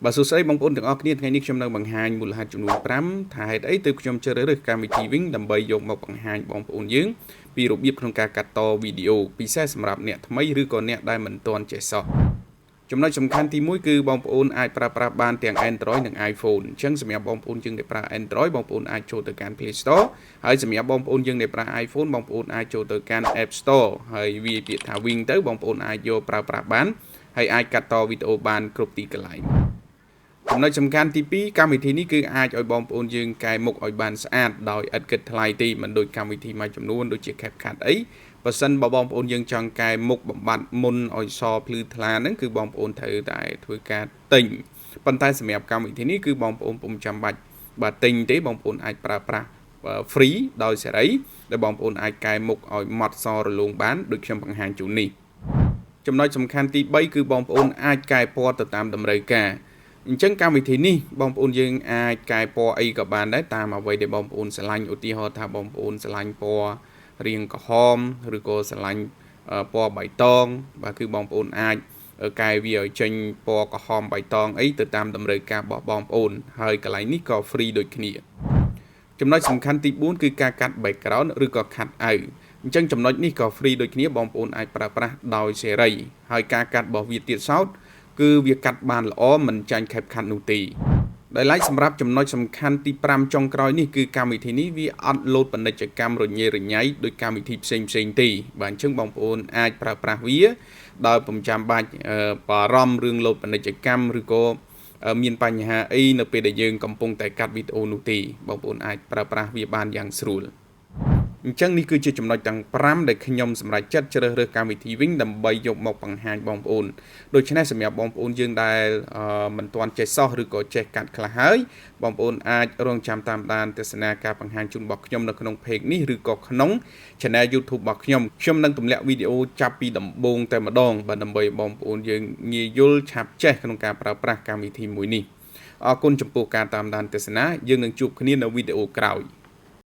បាទសួស្តីបងប្អូនទាំងអស់គ្នាថ្ងៃនេះខ្ញុំនឹងបង្ហាញមូលហេតុចំនួន5ថាហេតុអីទើបខ្ញុំជ្រើសរើសកម្មវិធី Wing ដើម្បីយកមកបង្ហាញបងប្អូនយើងពីរបៀបក្នុងការកាត់តវីដេអូពិសេសសម្រាប់អ្នកថ្មីឬក៏អ្នកដែលមិនទាន់ចេះសោះចំណុចសំខាន់ទី1គឺបងប្អូនអាចប្រើប្រាស់បានទាំង Android និង iPhone អញ្ចឹងសម្រាប់បងប្អូនយើងដែលប្រើ Android បងប្អូនអាចចូលទៅកាន់ Play Store ហើយសម្រាប់បងប្អូនយើងដែលប្រើ iPhone បងប្អូនអាចចូលទៅកាន់ App Store ហើយវាយពាក្យថា Wing ទៅបងប្អូនអាចយកប្រើប្រាស់បានហើយអាចកាត់តវីដេអូបានគ្រប់ទីកន្លែងចំណុចសំខាន់ទី2កម្មវិធីនេះគឺអាចឲ្យបងប្អូនយើងកែមុខឲ្យបានស្អាតដោយឥតគិតថ្លៃទេមិនដូចកម្មវិធីមួយចំនួនដូចជា CapCut អីបើសិនបើបងប្អូនយើងចង់កែមុខបំបត្តិមុនឲ្យសភ្លឺថ្លាហ្នឹងគឺបងប្អូនត្រូវតែធ្វើការទិញប៉ុន្តែសម្រាប់កម្មវិធីនេះគឺបងប្អូនពុំចាំបាច់បាទទិញទេបងប្អូនអាចប្រើប្រាស់ free ដោយសេរីដែលបងប្អូនអាចកែមុខឲ្យម៉ត់សរលោងបានដូចខ្ញុំបង្ហាញជូននេះចំណុចសំខាន់ទី3គឺបងប្អូនអាចកែពណ៌ទៅតាមតម្រូវការអញ្ចឹងកម្មវិធីនេះបងប្អូនយើងអាចកែពណ៌អីក៏បានដែរតាមអ្វីដែលបងប្អូនស្រឡាញ់ឧទាហរណ៍ថាបងប្អូនស្រឡាញ់ពណ៌រាងក្រហមឬក៏ស្រឡាញ់ពណ៌បៃតងបាទគឺបងប្អូនអាចកែវាឲ្យចេញពណ៌ក្រហមបៃតងអីទៅតាមតម្រូវការរបស់បងប្អូនហើយកន្លែងនេះក៏ free ដូចគ្នាចំណុចសំខាន់ទី4គឺការកាត់ background ឬក៏ cut out អញ្ចឹងចំណុចនេះក៏ free ដូចគ្នាបងប្អូនអាចប្រើប្រាស់ដោយសេរីហើយការកាត់របស់វាទៀតសោតគឺវាកាត់បានល្អមិនចាញ់ CapCut នោះទេដោយឡែកសម្រាប់ចំណុចសំខាន់ទី5ចុងក្រោយនេះគឺកម្មវិធីនេះវាអត់លោតពាណិជ្ជកម្មរញ៉េរញ៉ៃដោយកម្មវិធីផ្សេងផ្សេងទេបាទអញ្ចឹងបងប្អូនអាចប្រើប្រាស់វាដោយពុំចាំបាច់បារម្ភរឿងលោតពាណិជ្ជកម្មឬក៏មានបញ្ហាអីនៅពេលដែលយើងកំពុងតែកាត់វីដេអូនោះទេបងប្អូនអាចប្រើប្រាស់វាបានយ៉ាងស្រួលអញ្ចឹងនេះគឺជាចំណុចទាំង5ដែលខ្ញុំសម្រេចចិត្តជ្រើសរើសកម្មវិធីវិញដើម្បីយកមកបង្ហាញបងប្អូនដូច្នេះសម្រាប់បងប្អូនយើងដែលមិនទាន់ចេះសោះឬក៏ចេះកាត់ខ្លះហើយបងប្អូនអាចរងចាំតាមដានទស្សនាការបង្ហាញជូនរបស់ខ្ញុំនៅក្នុង page នេះឬក៏ក្នុង channel YouTube របស់ខ្ញុំខ្ញុំនឹងទម្លាក់វីដេអូចាប់ពីដំបូងតែម្ដងបាទដើម្បីបងប្អូនយើងងាយយល់ឆាប់ចេះក្នុងការប្រើប្រាស់កម្មវិធីមួយនេះអរគុណចំពោះការតាមដានទស្សនាយើងនឹងជួបគ្នានៅវីដេអូក្រោយ។